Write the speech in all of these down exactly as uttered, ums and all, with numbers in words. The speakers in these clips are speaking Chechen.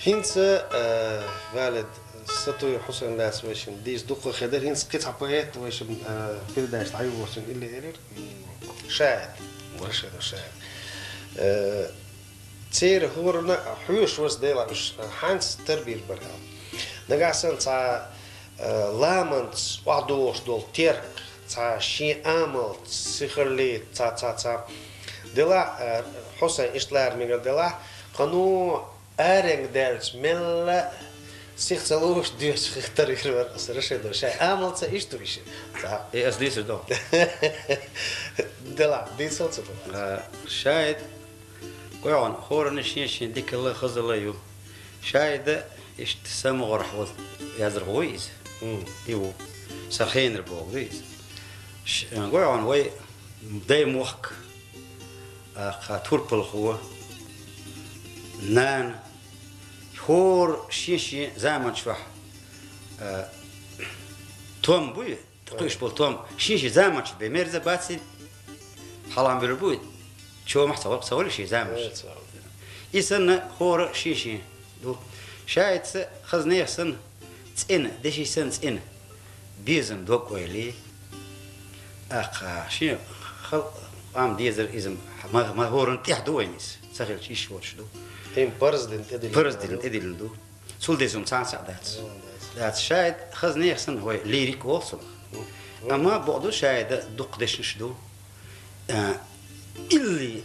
ХӀинца, э, Валид, Сатуев Хьусен лаьца вайшин дийца дукха хедар, хӀинца кхин цхьа поэт вайшин, э, передача дӀайолалуш илли элира. ШаьӀид. Рашидов ШаьӀид. Э, церан хӀорана хьоьшуш вац дела уж хӀинца тарбийр бар аьлла. Нагахь санна цхьа, э, ламанца охьадогӀуш долу терк, цхьа шен амалца, сихаллица, цхьа, цхьа, цхьа. Делахь, э, Хьусен, иштта лара мегар делахь, кхано аренга даьлча мелла сиха ца лууш доьшуш хир тара вира вара аса Рашидов ШаьӀид. Амалца иштта ву иша. Цхьа. Э, ас дийцар ду. Делахь, дийцал ца ду. Э, ШаьӀид, гой хьуна, хӀоранна шен-шен дикалла, хазалла ю. ШаьӀид иштта са мугӀарахь волу яздархо ву иза. Хм. И ву. Сан хенара бохург ду иза. Ш-, гой хьуна, вай даймохк, а, кха, турпалхо, нана, хӀора шен-шен заман чохь, а, том буй, кхуьуш болу том, шен-шен заман чохь бен мерза баций, хьалам буьлур буй, чомахь ца вал-, ца валий шен заманаш. Э, ца вал. И санна хӀора шен-шен ду. ШаьӀидца хаза нехан санна цӀена, деши санна цӀена, безам дог-ойла, аккха, шен халкъан къам дезар иза ма, ма хӀоранна тӀехь ду вайна иза. Ца хилча, йиш воцуш ду. ХӀинца парз дина тӀедиллина. Парз дина тӀедиллина ду. Цул деза хӀума цхьаъ а дац. Дац. ШаьӀид хаза нехан санна, вай лирик олу цунах. Мгм. Амма боху ду, ШаьӀида дукха дешнаш ду. А, илли,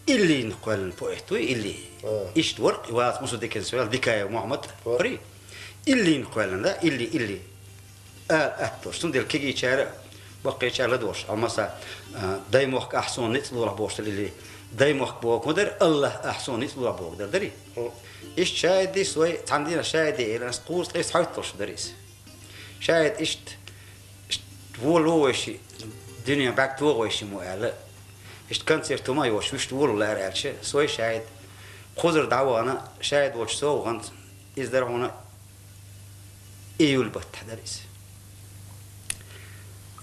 иллина кхоьллина поэт вуй, илли. А. Иштта вара-кх, и вац мусу диканца ваьлла, Дикаев Мухьаммад. Вара. Вари. Иллина кхоьллина, да, илли, илли. Ала атта долуш. Цундела кегийчара, баккхийчара ладогӀуш. Амма сан, а, даймохк ахь суна ницкъ лолахь бохуш дара, илли. Даймохк боху ма дара, АллахӀ ахь суна ницкъ лолахь боху дара, дарий? Хм. Иштта ШаьӀида дийца вай, цхьана дийнахь ШаьӀида элира, ас кхузткъе цхьа хӀоьтталуш дара иза. ШаьӀид иштта, иштта волало вайши, дуьне бӀаьрг тогӀу вайши мо аьлла. Иштта концерт хӀума а йоцуш, вуьшта волало лаьара аьлча, со и ШаьӀид кхузара дӀавахана, ШаьӀид волчу со вахана, иза дара хьуна июль баттахь дара иза.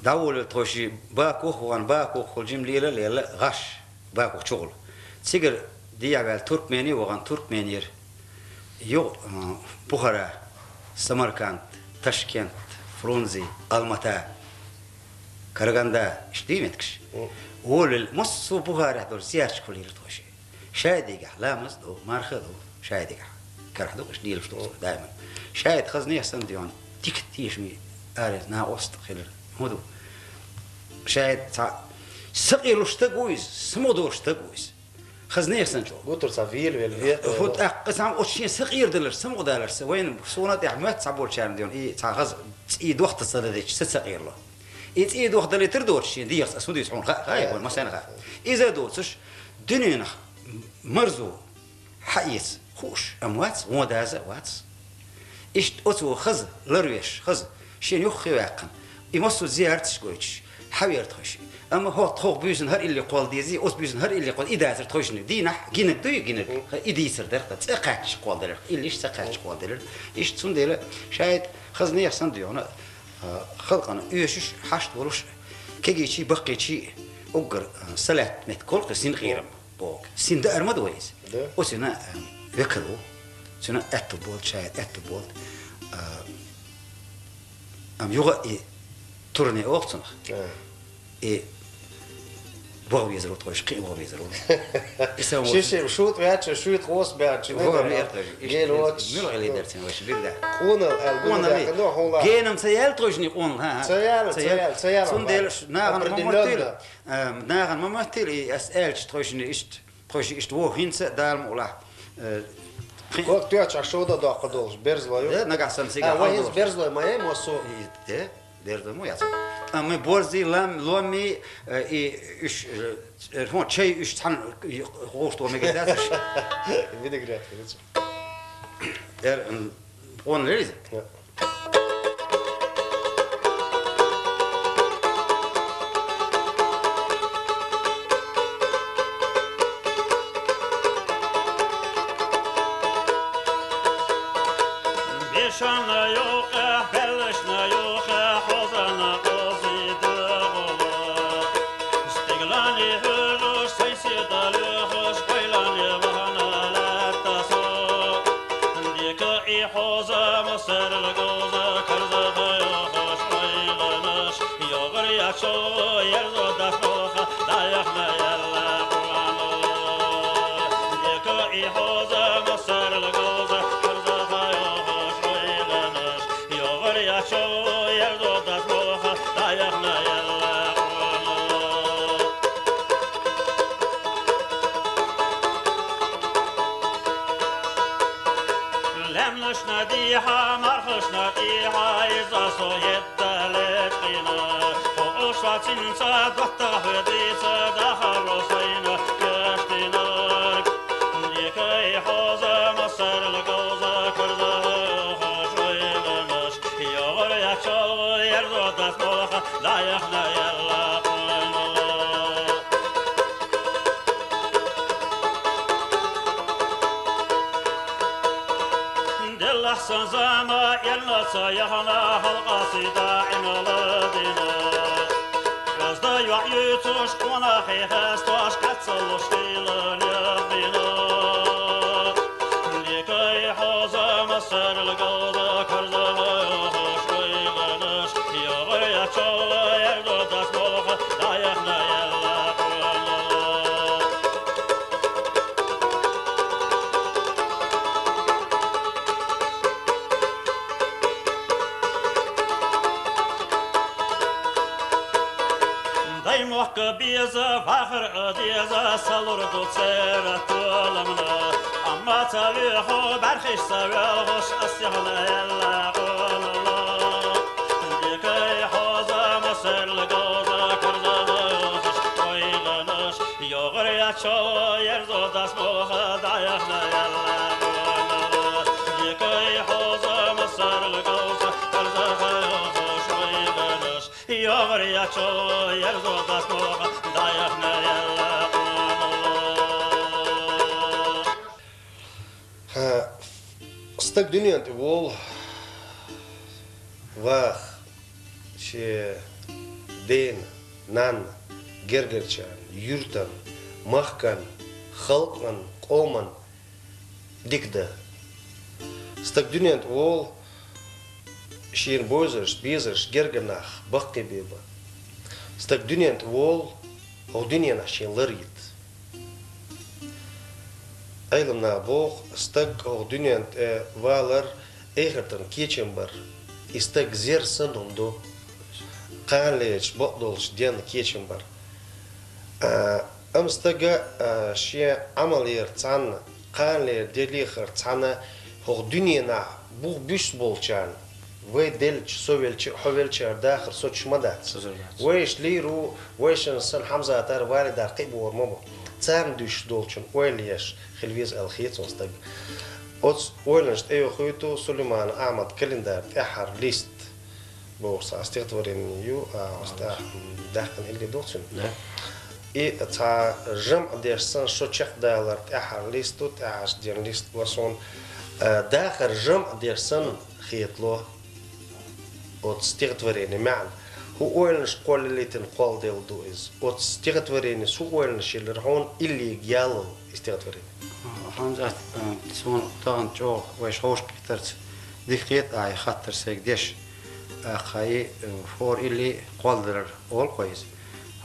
ДӀаволавелла тхойши Бакух а вахана, Бакухахула жима лела а лелла гӀаш, Бакух чухула. Цигара дехьаваьлла Туркмени а вахана, Туркменера юха, а, Бухара, Самарканд, Ташкент, Фрунзе, Алмата, Караганда, иштта дийметтигаш. Мгм. Волавелла, массо а Бухарехь долу зиярташкахула лелира тхойши. ШаьӀидагахь ламаз а ду, марха а ду, ШаьӀидагахь. Карахь ду, иштта лелаш ду даиман. ШаьӀид хаза нехан санна ду хьуна, дика тешаме, аре, накъост а хилира. ХӀун ду? ШаьӀид цхьа сакъералуш стаг ву иза, самукъадолуш стаг ву иза. Хаза нехан санна чӀогӀа. Гуттар цхьа велавелла ве-, хӀун тӀаккха цхьа оцу шен сакъердаларш, самукъадаларш, вайна суна тӀехь моьтту цхьаболчарна ду хьуна, и цхьа хаза цӀий дохта ца дадечу са сакъерало. И цӀий дохта далийтар доцуш шен дегӀаца, ас хӀун дуьйцу хьуна хаьа, хаьа, вайна массарна хаьа. Иза доцуш, дуьненах марзо хьаэца хууш, амма вац, вон даза а вац. Иштта оцо хаза ларвеш, хаза, шен юххе ваьккхина, и массо а зиярташ гойтуш, хьавера тхойши. Амма хӀокху, тхох буьйсанна хӀара илли кхолла дезий, оцу буьйсанна хӀара илли кхолла, и дацара тхойшинниг. Дийнахь гинарг дуй, гинарг. Мгм. И дийцар дара, цӀа кхаьчча кхолладелира, иллиш цӀа кхаьчча кхолладелира. Иштта цундела шаьӀид хаза нехан санна ду хьуна, а, халкъана оьшуш, хьашт волуш, кегийчий, баккхийчий уггар, а, салаьтта меттиг кхолкхи синкъерам боху. Син даар ма ду вай иза. Да. Оцуьнан, а, векал ву. Цуьнан аьтту болт, шаьӀид аьтту болт. А, амма юха и турне олу цунах. А. И боху везар ву тхойша, кхин а боху везар ву. И сан ши-ши шуьйтӀа ваьлча, шуьйтӀа гӀоса баьлча, вогӀу мера тхойша. Гел воцуш. Мила гӀелий дара цуьнан вайша бирда. Къонал аьлла, къонал гуна баьккхина, хьуна. Генам ца яьлла тхойшинниг къонал, хӀа? Ца яьлла, ца яьлла, ца яьлла. Цундела нахана ма моттийла, а, нахана ма моттийла, и ас аьлча тхойшинниг иштта, тхойшинниг иштта вогӀу хӀинца а Дала мукъалахь. Э, кхин- Ког тоьчахь шо дан доккха долуш, берзло ю? Э, нагахь санна цига а, вай хьал хӀинца долуш. Берзлой ма яй, массо а. И, де. Берда мо яц. Амма борзи, лам, ломи, э, и уьш, э, хӀун, чай уьш цхьаьна гӀошту мегар дац уьш. Винегрет, винегрет. Эр, м, къонал лериза? Я. Лемлашна дийхьа, мархашна дийхьа, иза со едда лечкъийна. Хо ушвацинца доттагъа хведица дахало сайна каштина. Дикай хоза масарла гауза карза хошойганаш. Йогъар ячал ярзо дасмолха даяхна ялла къуйнала. Деллахсан зама, эллаца яхана халкъаси даимала дина. Разда юхьюцуш къуна хехас тош кацалуш хила лебина. Дикай хоза масарла гауза карза хошойганаш. Йогъар ячала ярзо дасмолха даяхна ялла къуйнала. Даймохка беза, вахар деза, салур ду цера толамна. Амма цавихо бархиш савел хош асихла элла къуйнала. Дикай хоза масарла гауза карза хошойганаш. Йогъар ячо ярзо дасмолха даяхна ялла къуйнала. Дикай хоза масарла гауза карза хошойганаш. Йогъар ячо ярзо дасмолха даяхна ялла къуйнала. Ха, стаг дуьнен тӀе волу, ваха, шен дена, нанна, гергарчарна, юьртан, махкан, халкъан, къоман дика дан. Стаг дуьнен тӀе волу, шена бовзарш, безарш, гергара нах баккхий бен бан. Стаг дуьнен тӀе волу, хӀокху дуьненахь шен лар йита. Ӏелам наха боху, стаг хӀокху дуьнен тӀе валар, эхартан кечам бар. И стаг зер санна хӀума ду. Кхана лерчу бакъдолчу денна кечам бар. А, амма стага, а, шен Ӏамал яр цхьанна, кхана лер де лехар цхьанна, хӀокху дуьненахь бух буьсса болчарна, вай делча, со велча, хьо велчара дахар соцуш ма дац. Соцуш дац. Вайша лийр ву, вайшинна санна Хьамзатар, Валидар кхин а бохур ма бу. Царна дуьсуш долчун ойла еш хила веза аьлла хета суна стаг. Оцу ойланаш тӀеюхуьйту Сулейман Ахьмад календарь тӀаьххьара лист. Боху цхьа стихотворение ю, а, оцу тӀехь, м, даьккхина илли ду цуьнан. Да. И цхьа жамӀ деш санна, шо чекхдалар тӀаьххьара лист ду, тӀаьххьарчу ден лист ву суна. А, дахар жамӀ деш санна хетало оцу стихотворение маьӀна. ХӀун ойланаш кхоллалийтина кхолладелла ду иза? Оцу стихотвореница хӀун ойланаш елира хьуна, илли яллал и стихотворение? Хьамзат, а, суна тахана чӀогӀа вайша ховшкхетарца дика хета ахьа и хаттар сайга деш. ТӀаккха и, э, хӀора илли кхолладалар олу-кх иза.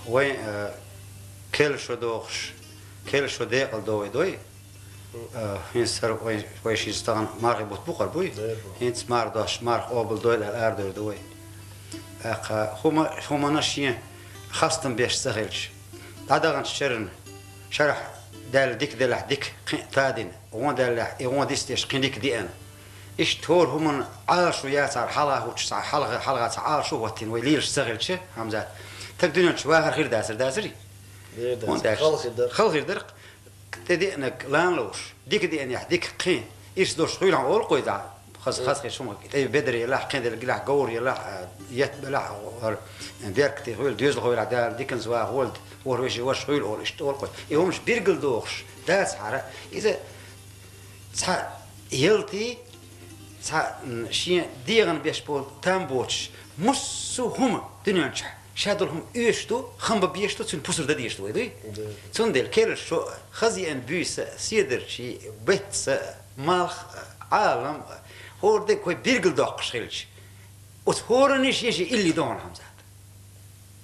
Вайн, э, керла шо дохуш, керла шо декъала довуьйту вай. Э, хӀинца хӀара вай, вай шиъ стагана мархий бутт бу-кх хӀара, буй? ХӀинца марха дош, марха къобал дойла аьлла арадевр ду вай. ТӀаккха хӀума, хӀуманна шен хастам беш ца хилча, дӀадаханчу шеран шарахь даьлла дика делахь дика кхин а тадина, гӀо даьллехь и гӀо дицдеш кхин дика деана. Иштта хӀора хӀуманна Ӏалашо яцахьара хьалха хӀуттуш цхьа хьалха, хьалха цхьа Ӏалашо а хӀоттийна вай лелаш ца хилча, Хьамзат, стаг дуьнен чу вахар хир дацара, дацарий? Хьуна даьлча, хала хир дара. Хала хир дара-кх. ТӀедеанарг лан ловш, дика деанехь дика кхин, ирс долуш хуьлу хьуна олу-кх иза, хаза, хаза хир шуна, тӀе бедар елахь, кхин дерг елахь, говр елахь, а, етт белахь, хӀара беркате хуьлу, доьзалхо елахь, Дала диканца ваха волда, хӀора вешин ваша хуьлу олу, иштта олу-кх. И хӀуманаш билгалдохуш дацахьара, иза цхьа ялтий, цхьа, м, шен дегӀан беш болу там боцуш, массо а хӀума дуьнен чохь ша долу хӀума оьшуш ду, хам бан безаш ду, цуьнан пусар дан дезаш ду вай, дуй? Да. Цундела керла шо хаза еана буьйса, седарчий, беттаса, малх, Ӏалам, хӀора дерг вай билгалдоккхуш хилча, оцу хӀоранна шен-шен илли ду хьуна, Хьамзат.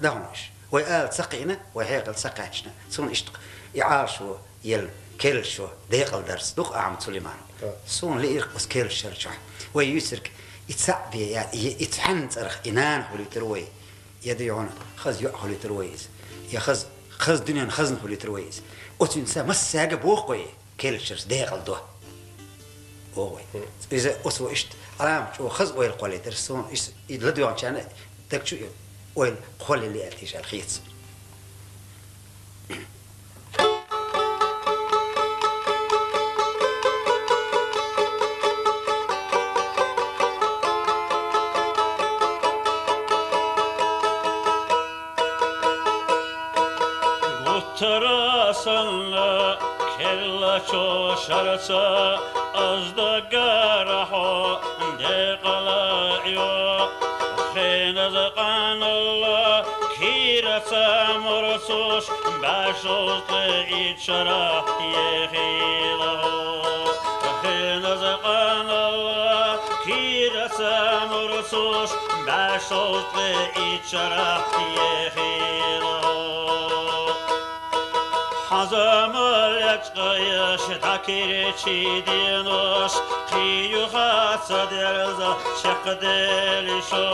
Да хьона уж. Вай ала ца кхиъна, вай хьекъал ца кхаьчна. Цунна иштта и Ӏалашо, ела, керлачо декъалдарца дукха Ахьмад Сулейман. Та. Суна лиира оцу керлачу шарчохь. Вай юьйцург и цхьаъ бен яц, и, и цхьанна цӀарах и нана хуьлуьйтур вай. Я дуй хьуна, хаза йоӀ хуьлуьйтур вай иза. Я хаза, хаза дуьненан хазна хуьлуьйтур вай иза. Оцуьнца массаьрга боху вай, керлачу шарца декъал до. Боху вай. Иза оцо иштта Ӏаламат чӀогӀа хаза ойла кхоллийтира суна, иза и ладоьгӀначарна даг чу и ойла кхоллаелла аьлла тийша аьлла хета суна. Гуттара санна керлачу шарца аз даггара хьо декъала йо. Хеназа къаналла кийраца мурцуш, бӀаьшозткъе итт шарахь ехийла хьо. Хеназа къаналла кийраца мурцуш, бӀаьшозткъе итт шарахь ехийла хьо. Хьан зама лечкъа еш дӀакерчий денош, кхин юха ца дерза чекхдели шо.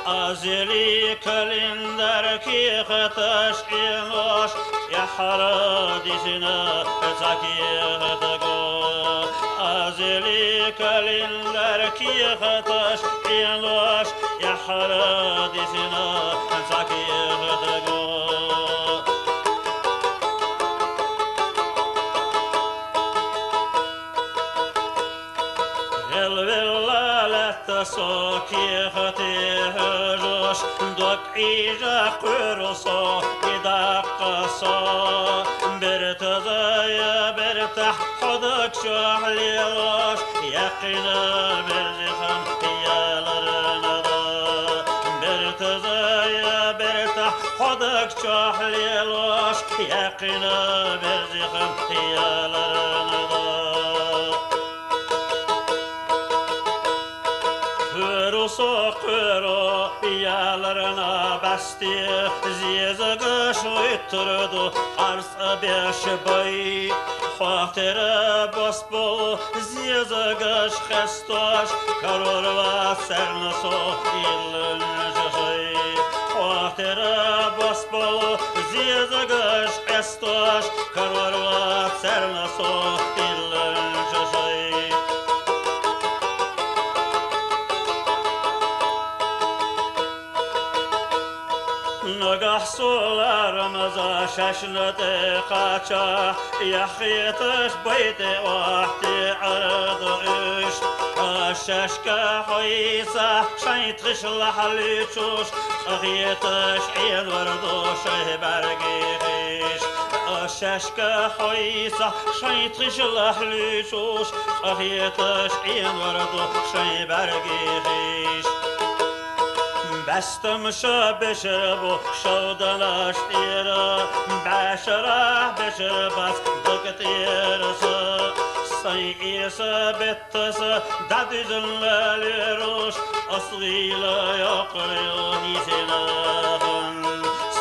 Азели календарь кехаташ Ӏенош, тӀаьххьара дисина цхьа кехатаго. Азели календарь кехаташ Ӏенош, тӀаьххьара дисина цхьа кехатаго. Гьелвелла лаьтта со кехате хьожош, дог Ӏийжа кхоьру со, и даккха со. Бертаза я бертахь хьо даг чохь лелош, яьккхина берзихам яларна да. Бертаза я бертахь хьо даг чохь лелош, яьккхина берзихам яларна да. Кхоьру со кхоьру яларна басте, зезагаш гӀуьттур ду къарс а беш бай. Хьох тера бос болу зезагаш хестош, карор вац царна со илланча шай. Хьох тера бос болу зезагаш хестош, карор вац царна со илланча шай. Нагахь со ларамаза шаьшна тӀе кхача, яхеташ бай тӀе охьатеӀар ду уьш. Ас шаьшка хьо йийца шайн тхишлахь луьйчуш, къахеташ Ӏенвар ду шайн бӀаьргий хиш. Ас шаьшка хьо йийца шайн тхишлахь луьйчуш, къахеташ Ӏенвар ду шайн бӀаьргий хиш. Баьстамаша бешар бу шовданаш тӀера, бӀаьшарахь бешар бац даг тӀера са. Сайн Ӏеса беттаса дӀадуьзна леруш, ас гӀийла йоккхур ю йисина хан.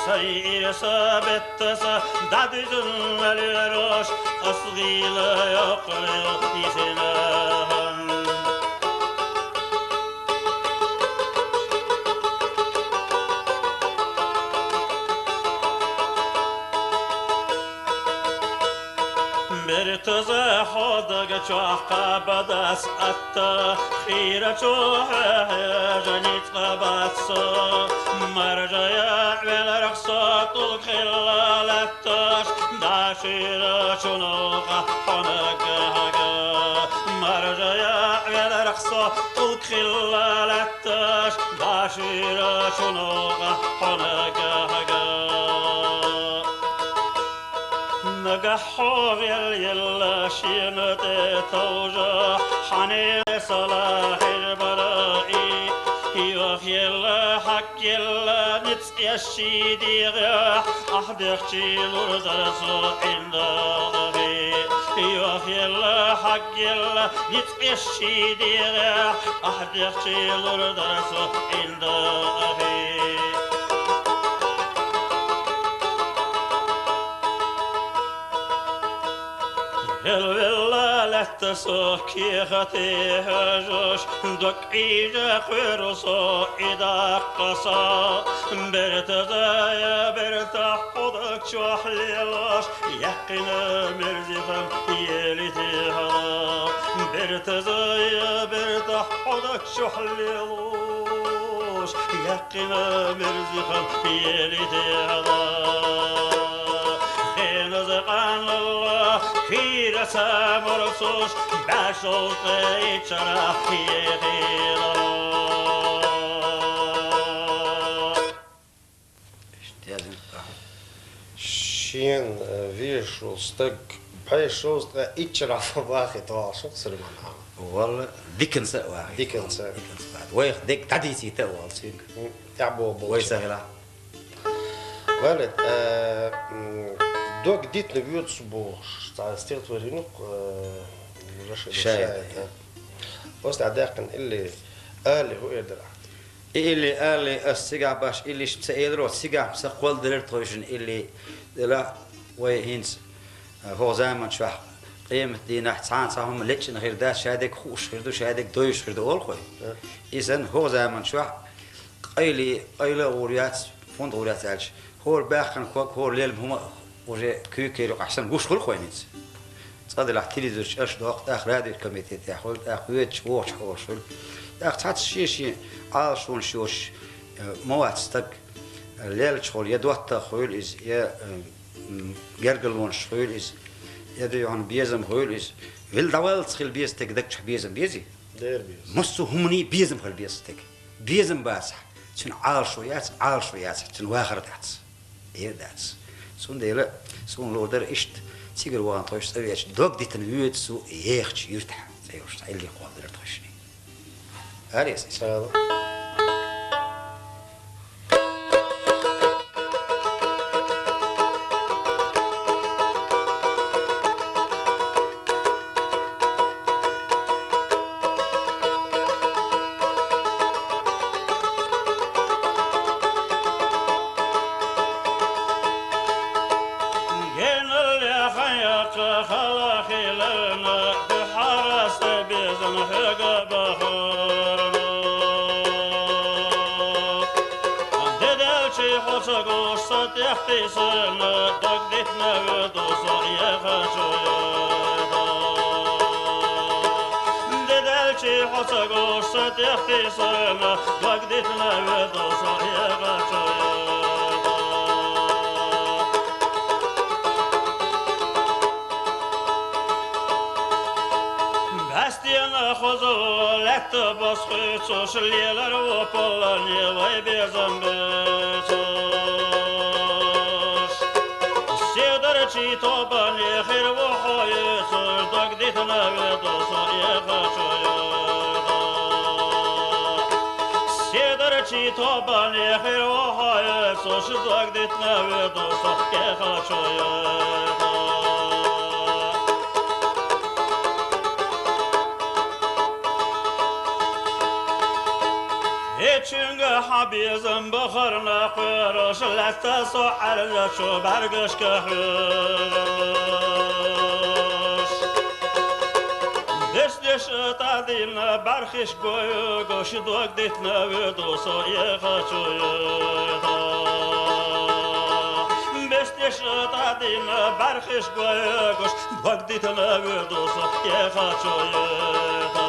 Сайн Ӏеса беттаса дӀадуьзна леруш, ас гӀийла йоккхур ю йисина хан. Бертаза хьо даг чохь кхаба дац атта, хийрачу хьоьхьежа ницкъ бац со. Маржа яа веларх со тӀулг хилла лаьтташ, дашуьйрачу новкъа хьо наггахьа га. Маржа яа веларх со тӀулг хилла лаьтташ, дашуьйрачу новкъа хьо наггахьа га. Нагахь хьо гӀелъелла шена тӀе товжа, хьанеса лахьир бара и. Йохъелла, хьаггелла ницкъ эшший дегӀехь, ахь дехчий лур дара со ӀиндагӀи. Йохъелла, хьаггелла ницкъ эшший дегӀехь, ахь дехчий лур дара со ӀиндагӀи. Со кехатехьажаш, дакъижа кхуьру со и даккха са. Бертазая, бертахь хьо даг чохь лелаш, яьккхина мерзихан ели техьала. Бертазая, бертахь хьо даг чохь лелаш, яьккхина мерзихан ели техьала. Хеназа къаналла, кийра ца марцуш, бӀаьшолта ичара ехила. Иштта яздина тӀаккха. Шен, э, вешал стаг бӀаьшолта ичара вахийта валлалц, Сулайман-Хьан. Валла, диканца а вахийта. Диканца. Диканца вахийта. Вайх дерг дӀадийцийта а валлалц цуьнга. М, тӀехь боху болчу. Вай ца хила. Валид, э, м, дог дитина воьду со бохуш, цхьа стихотворени, э, Рашидов Шаид. Шаид, да. Оцу тӀехь даьккхина илли, али хӀун эр дара? И илли, али, ас цигахь баш, илли ца элира, цигахь ца кхолладелира тхойшинна илли, делахь вай хӀинца, э, хӀокху заман чохь къематан дийнахь цхьана цхьа хӀума лечкъина хир дац, шадерг хууш хир ду, шадерг девзаш хир ду олу-кх вай. Да. Иза хӀокху заман чохь къайле, къайла а гӀур яц, фунда гӀур яц аьлча, хӀора баьхкина ког, хӀора лелла хӀума а уже куьйга кийра юкъахь санна гуш хуьлу-кх вайна иза. Цкъа делахь телевизор чу аша доккху, тӀаккха радиокомитетехь хуьлу, тӀаккха воьдучу вохучу хьолаш хуьлу. ТӀаккха цхьацца шен-шен Ӏалашонаш йоцуш, э, ма вац стаг, э, леллачохь я доттагӀа хуьлу иза, я, э, м, гергарлонаш хуьлу иза, я дуьйхьун безам хуьлу иза. Вилла дӀаваллалц хила беза стеган даг чохь безам безий? Дера беза. Массо а хӀуманийн безам хила беза стеган. Безам бацахь, цуьнан Ӏалашо яц, Ӏалашо яцахь, цуьнан вахар дац. Эр дац. Цундела суна лур дара иштта, цигара вахана тхойша цӀа веача, дог дитина воьду со ехачу юьртахь, цӀе йолуш цхьа илли кхолладелира тхойшинна. Арес иза. Генал яхан яккха хала хиларна, дуьхьара сан безам хьоьга бахарна. Де даьлчи хьо ца гуш, сан тӀех тийсарна, дог дитина воьду со ехачу юьрта. Де даьлчи хьо ца гуш, сан тӀех тийсарна, дог дитина воьду со ехачу юьрта. БӀаьстенан хозалла лаьтта бос хуьйцуш, лелар ву поллане вай безам буьйцуш. Седарчий тобане хир ву хьо юьйцуш, дог дитина воьду со ехачу юьрта. Седарчий тобане хир ву хьо юьйцуш, дог дитина воьду со ехачу юьрта. Эчуьнга хьан безам бахарна кхоьруш, лаьтта со Ӏаьржачу бӀаьргашка хьоьжуш. Деш-деш тӀадина бӀаьрхиш гойгуш, дог дитина воьду со ехачу юьрта. Беш-деш тӀадина бӀаьрхиш гойгуш, дог дитина воьду со ехачу юьрта.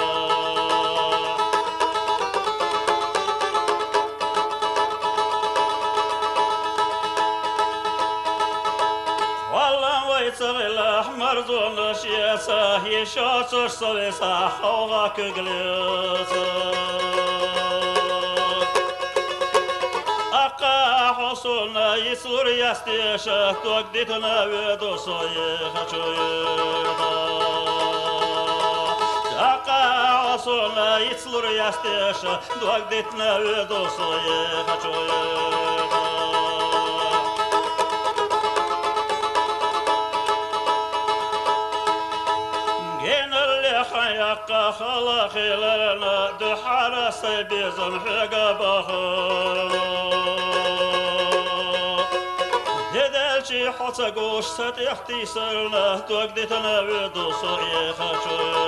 Валлан вай ца гӀилахь марзонаш эца, йиш йоцуш со весахь хьо гӀа куьг леца. Аккха хьо суна йицлур яц теша, дог дитина воьду со ехачу юьрта. Аккха хьо суна йицлур яц теша, дог дитина воьду со ехачу юьрта. Генал яхан яккха хала хиларна, дуьхьара сан безам хьоьга бахарна. Де даьлчи хьо ца гуш, са тӀех тийсарна, дог дитана вуьду со эхачуьра.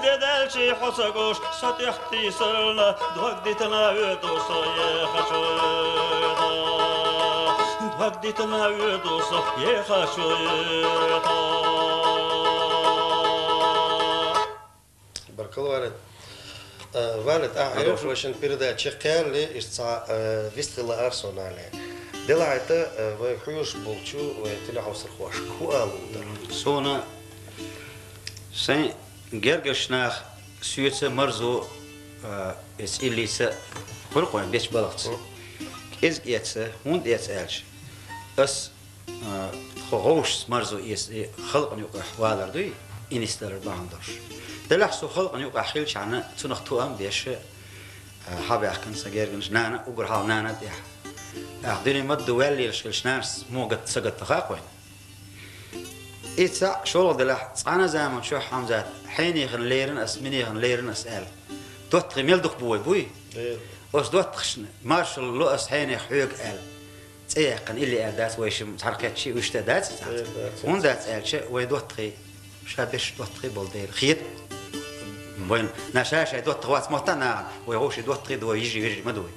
Де даьлчи хьо ца гуш, са тӀех тийсарна, дог дитана вуьду со эхачуьра. Дог дитана вуьду со эхачуьра. Баркалла, Валид. Э, Валид, ахьа Алло. Хьоьжуш вай шун передача кхаьлле, иштта цхьа, э, вистхила арсо нале. Делахьайта, э, вай хьоьжуш болчу вай телехьовсархошка хӀун алу дара? Суна сайн гергарча наха соьца марзо, э, эца иллица хуьлу-кх вайн бечу балхаца. Хм. КӀезиг эца, хӀунда эца аьлча, ас А, тхо гӀовшашца марзо эца, и халкъана юкъахь валар дуй, и нисдалар бахьана долуш. Делахь со халкъана юкъахь хилчахьана, цунах тоам беш, а, хьабаьхкина сан гергарнаш, нана, уггар хьалха нана а тӀехь. Ах, дуьне ма-дду ваьлла лелаш хилча, нанас муха гатта, ца гатта хаьа-кх вайна. И цхьаъ, шолгӀа делахь, цхьана а заман чохь, Хьамзат, хьенехана лерина ас, минехана лерина ас аьлла, доттагӀий мел дукха бу вай, буй? Оцу доттагӀашна маршалла ло ас хьенех хьоьга аьлла. ЦӀе яьккхина илли аьлла дац вай шимма, цхьаьна кхетчий, вуьшта а дац иза? Э, дац. ХӀунда дац аьлча, вайн доттагӀий, ша берш доттагӀий болу дела. Хета вайна, на ша шайн доттагӀий вац мотт а нахана, вай гӀовший доттагӀий ду, вай йижарий, вежарий ма ду вай.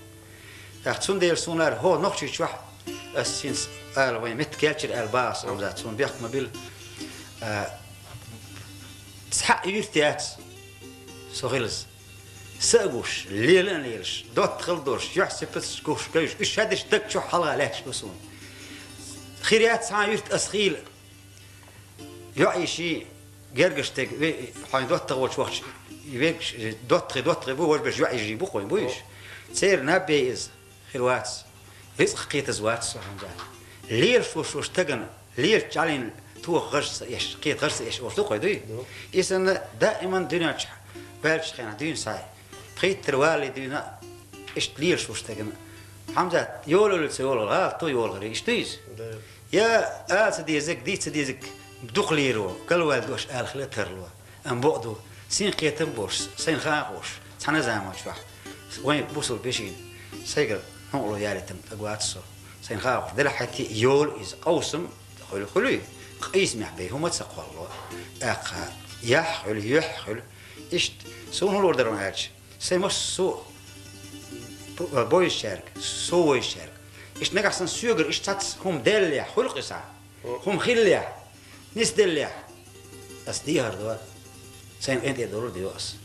ТӀаккха цундела суна аьлла, хӀокху Нохчийчохь, ас хӀинца ала вайн меттиг кечйира аьлла бахара сан Хьамзат, суна бехк ма билла. А, цхьаъ юьрт яц со хилаза. Са а гуш, лела а лелаш, доттагӀал долуш, юьхь-сипаташ гуш, гуш, уьш шадерш даг чохь хьалха лаьтташ ду суна. Хир яц цхьа а юьрт ас хийла. ЙоӀ-йиший, гергарчу стеган, ве-, хьайн доттагӀа волчу вахча, вегаш, доттагӀий, доттагӀий бу, важа берш йоӀ-йижарий бу-кх вайн, буй уьш? Церан наб бей иза. Хир вац. Рицкъ кхетаза вац со, Хьамзат. Лелаш волчу стагана, лелачу жӀаьлина тоха гӀаж ца еш, кхета гӀаж ца еш олуш ду-кх вай, дуй? Ду. И санна, даиман дуьнен чохь ваьллачу хенахь дуьйна схьа, пхийттара валале дуьйна, иштта лелаш волчу стагана. Хьамзат, йолалла ца йолалла, гӀалат ду йолаллера, иштта дуй иза? Да. Я ала ца дезарг, дийца ца дезарг дукха леро, галваьлла дош ала хила тарло. Амма бакъ ду, синкхетам а болуш, сайна хаа а хууш, цхьана а заман чохь вайн бусалба вешина сайгара хьукъало ялийтина стаг вац со. Сайна хаа а хууш, делахь хӀетте а йолу иза, къовсам хуьлу, хуьлий, къийсамехь бен хӀума а ца кхоллало. ТӀаккха яхь хуьлу, юьхь хуьлу. Иштта, суна хӀун луур дара аьлча, сайн массо а бо-, бойжучаьрга, со войжучаьрга. Иштта нагахь санна соьгара иштта цхьацца хӀума даьллехь, хуьлу-кх иза. ХӀума хиллехь, нисделлехь, ас дехар до, сайна къинтӀера долур а до ас.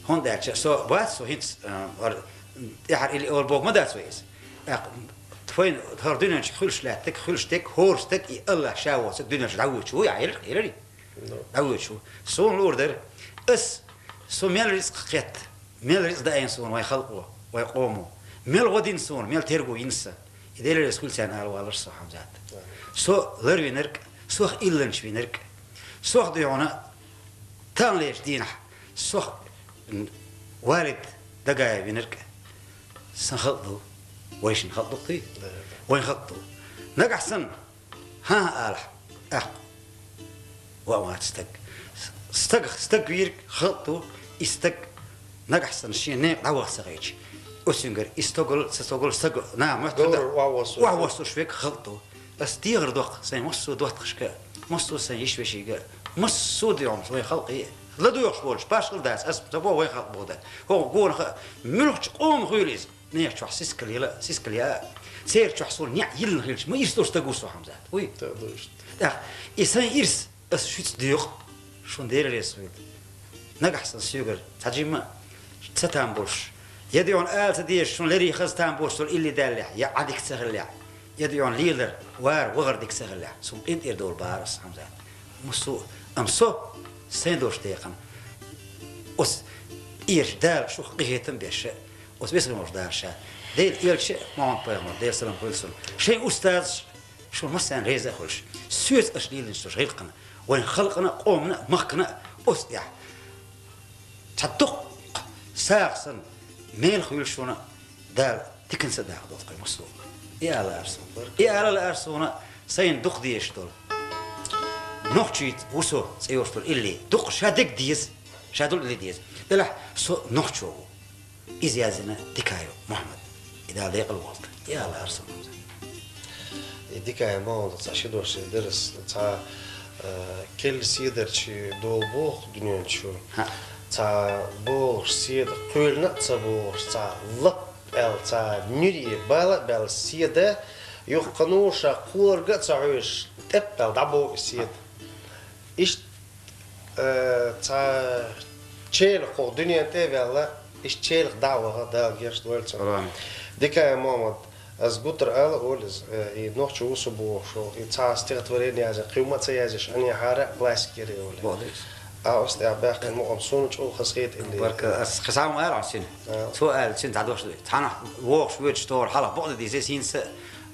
ХӀунда аьлча со вац, со хӀинца, а, вара тӀаьхьара илли олу бохург ма дац вай иза. ТӀаккха тхайн, хӀара дуьнен чу хуьлуш лаьттаг, хуьлуш дерг, хӀора стаг и АллахӀ ша воцург дуьнен чу дӀавоьдуш ву, ахь хьерарг, хьерарий? ДӀавоьдуш ву. Суна луур дара, ас, со мел рицкъ кхетта, мел рицкъ даийна суна вайн халкъо, вайн къомо, мел гӀо дина суна, мел терго йина сан. И Делан реза хуьлу царна ала валлалц со, Хьамзат. Со ларвинарг, сох илланча винарг, сох дуьхьал таханлерчу дийнахь, сох, м, Валид Дагаев винарг, сан халкъ ду, вайшин халкъ ду-кх, вайн халкъ ду. Нагахь санна, хӀан-хӀа алахь, тӀаккха ван вац стаг. Стаг, стаг вийриг халкъ ду, и стаг нагахь санна шен некъа дӀаваха ца гӀерташ, оцуьнгара и стогал, ца стогал стаг наха моьттур дан, охьавоссуш верг халкъ ду. Ас дехар до-кх сайн массо а доттагӀашка, массо а сайн йиша-вешийга, массо а дуьхьал вайн халкъе, ладоьгӀуш волчу, башхалла дац, ас ца боху вайн халкъ боху дац. ХӀокху гонах а муьлххачу къомах хуьлийла иза. Нехан чохь сискал яла, сискал яа, церан чохь суна неӀ йиллина хилча, ма ирс долуш стаг ву со, Хьамзат. Вуй? ТӀаккха ду иштта. ТӀаккха и сайн ирс ас шуьца доькъу, шуна Дела реза хуьлда. Нагахь санна соьгара цхьа жимма ца там болуш, я дуьхьал ала ца дезаш, шуна леррина хаза там болуш долу илли даьллехь, я Ӏа дика ца хиллехь, я дуьхьал лелар, вар, вахар дика ца хиллехь, суна къинтӀера долу бахара ас, Хьамзат. Массо а, амма со, сайн долуш декъана, оцу эшачу Дала шух къинхетам беш, оцу весаламаш Дала ша, Делан элча Мухьаммад-пайхамар, Делан салам хуьлда цунна, шайн устазаш шуна массарна реза а хуьлуш, соьца аша лелийначу гӀиллакхана, вайн халкъана а, къомана а, махкана а оцу тӀехь цхьа дукха сагӀа санна, мел хуьлуш шуна Дала диканца а даха долу тхайн массо а. И ала лаьара суна. И ала лаьара суна, сайна дукха дезаш долу. Нохчийца ву со цӀе йолуш долу илли. Дукха ша дерг деза, ша долу илли деза. Делахь со нохчо ву. Иза яздина Дикаев Мухьаммад. И Дала декъала волда. И ала лаьара суна. И дикая молодость, цхьа ши дош дарас, цхьа, э, келла седарчи дола боху дуьнен чу. ХӀаъ. Цхьа бохуш седа кхоьлина а ца бохуш, цхьа лап аьлла, цхьа нуьре бала а баьлла седа, юххануша кхорга а ца хьоьжуш, тӀеп аьлла дӀабоху и седа. Иштта, э, цхьа челакх кху дуьнен тӀе а ваьлла, иштта челакх дӀа а ваха, Дала гечдойла цунна. Амин. Дикая Мохьмад, ас гуттар ала а олу иза, э, и нохчо ву со бохуш, и цхьа стихотворение язйина, кхин хӀума а ца язъеш, анехьара а классик яра и олу. Молодец. А оцу тӀехь баьхкина мукъам суна чӀогӀа хазахета илле. Баркалла, ас кхин цхьа хӀума ала хьуна цуьнан. А. Цо аьлла, цуьнан дӀадош ду. Цхьанхьа вогӀуш воьдуш тохара хьалха бакъ дан деза, хӀинца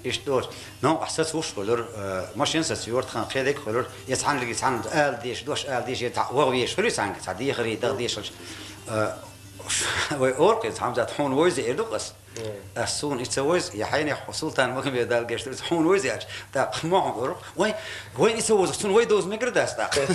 иштта дора. Новкъахь саца вуш хуьлура, э, машен саца йора тхан кхин дерг хуьлура. Я цхьаьннарг цхьаьна ала дезаш, дош ала дезаш, я цхьа ваха везаш хуьлий цхьаьнга, цхьа дехаре, дагадешалаш. Э, вай ора-кх иза, Хьамзат, хьуна вовза эр ду-кх ас. Ас суна и ца вовза, я хьенех Султан Магомед, Дала гечдойла, хьуна вовза аьлча, тӀаккха Мохьмада ора-кх: «Вай, вайна и ца вовзарх, цунна вай довза мегар дац тӀаккха».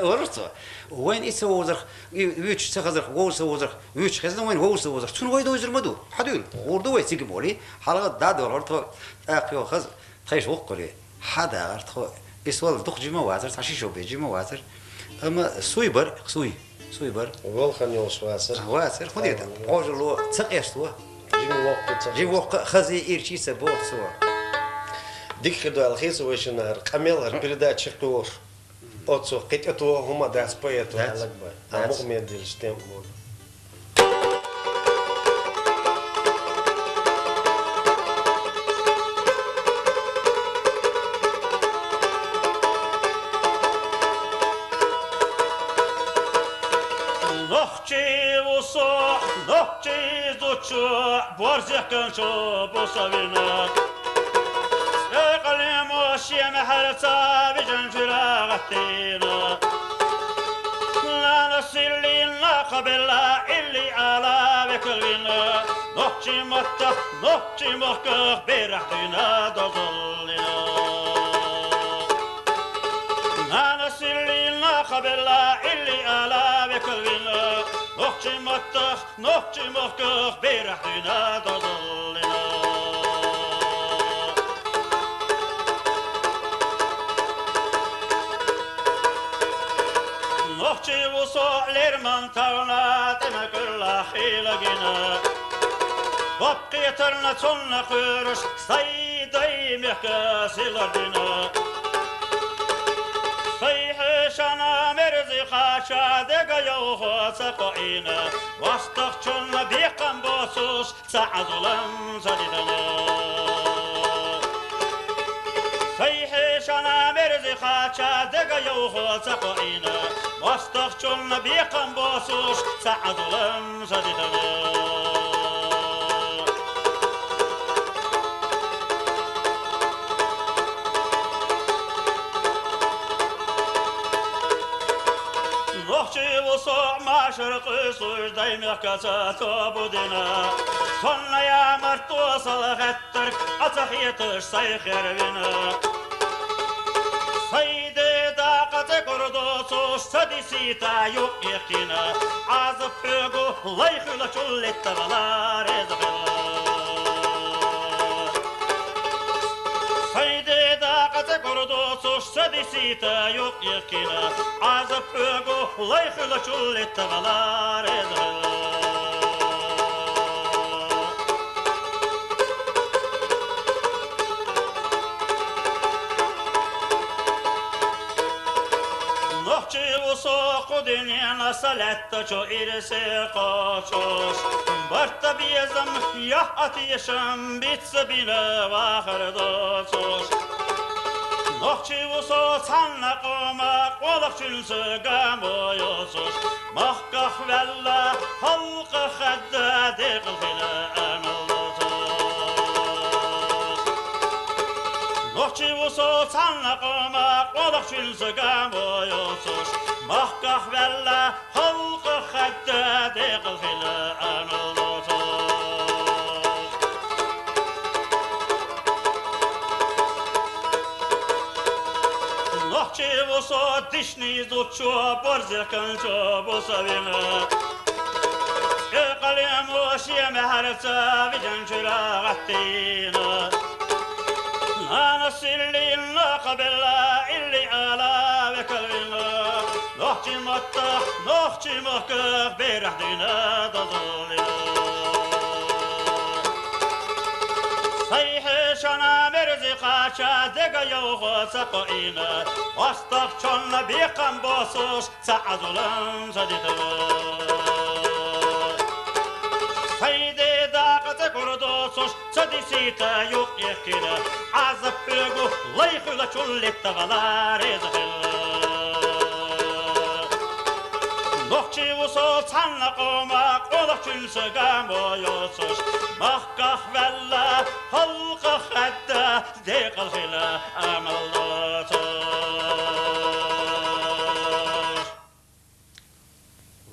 Ора цо. «Вайна и ца вовзарх, и вуьйцуш ца хазарх, вовза ца вовзарх, вуьйцуш хезна, вайна вовза ца вовзарх, цунна вай довзар ма ду. Хьан дуьйла, гӀур ду вай цига», — олий. Хьалха дӀадолхура тхо, тӀаккха йохаза, тхайша вукху кхуьре. Хьан дагӀара тхо? И сол дукха жима вацара, цхьа ши шо бен жима вацара. Амма суй бара, суй, суй бара. Валхан йолуш вацара. Вацара, хӀун дийр ду? Ӏожалло ца къесто. Жима воккха ца къесто. Жима воккха а, хаза ирчий ца боху цо. Дика хир ду аьлла хета вайшинна хӀара къамел, хӀара передача чекхйолуш. Оцу кхин тӀе тоха хӀума дац поэто аьлларг бен. А мукъамел дилча тем а бу. Нохчи ву со, нохчи зудчо, борзехкан чо бу со вина. Цкъа къалемо шен мехьарца вижан чуьра гӀаттийна. Нана силлин нахабелла илли ала векалвина. Нохчи маттах, нохчи махках берах дуьйна дозаллина. Нана силлин нахабелла илли ала векалвина. Нохчи маттах, нохчи махках берах дуьйна дозаллина. Нохчи ву со лерман тавна тӀеман кӀуьрлахь хийлагина. Бапкхетарна цунна кхоьруш, сайн дай мехка силардина. Сайн хьешана мерзи кхача дега йовхо ца кхоийна. МостагӀчунна бекхам боцуш, цхьа а зулам ца дитина. Сайн хьешана мерзи кхача дега йовхо ца кхоийна. МостагӀчунна бекхам боцуш, цхьа а зулам ца дитина. Нохчи ву со машар къуьйсуш, дай мехкаца тобу дина. Сонна ямарт досал хеттарг а ца хеташ, сайн хервина. Сайн деда къа цӀе кӀур доцуш, ца дисийта юкъ йихкина. Ӏазап хьоьгу лай хуьлачул летта вала реза хила. Сайн деда къа цӀе кӀур доцуш, ца дисийта юкъ йихкина. Ӏазап хьоьгу лай хуьлачул летта вала реза хила. Нохчи ву со кху дуьненан са лаьттачу ирсе кхочуш, барт а безам, яхь а тешам бицца бина вахар доцуш. Нохчи ву со цхьанна къоман къолахчуьнца гамо йоцуш, махках ваьлла, халкъах хаьдда декъал хила амал доцуш. Нохчи ву со цхьанна къоман къолахчуьнца гамо йоцуш, махках ваьлла, халкъах хаьдда декъал хила амал доцуш. Нохчи ву со дишни зудчо, борзехкан чо бу со вина. Цкъа къалемо шен мехьарца вижан чуьра гӀаттийна. Ана силлинна къабелла илли ала векалвина. Нохчи матта, нохчи мохка берахдина дозолина. Сайхе шана мерзи къача дега йоугъо цакъо ина. Астах чонна бекъам босуш, ца азулан ца дита. Сайде дакъа ца курдосуш, ца дисита юкъ ехкина. Азаб пугу лайхула чуллетта вала резахил. Нохчи усо цанна къома къола чунса гамо йосуш. Махках валла халкъах хатта декъал хила амал досуш.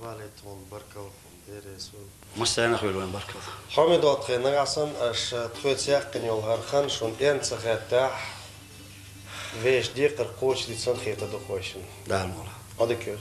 Валайтун баркал, дересу. Мустайна хуйлун баркал. Хьамид отхе нагасан аш тхоьца яьккхина йолу хӀара хан шуна энца хеттахь, вешан декхар кхочушдицан хета ду хойшина. Дала мула. Адакир.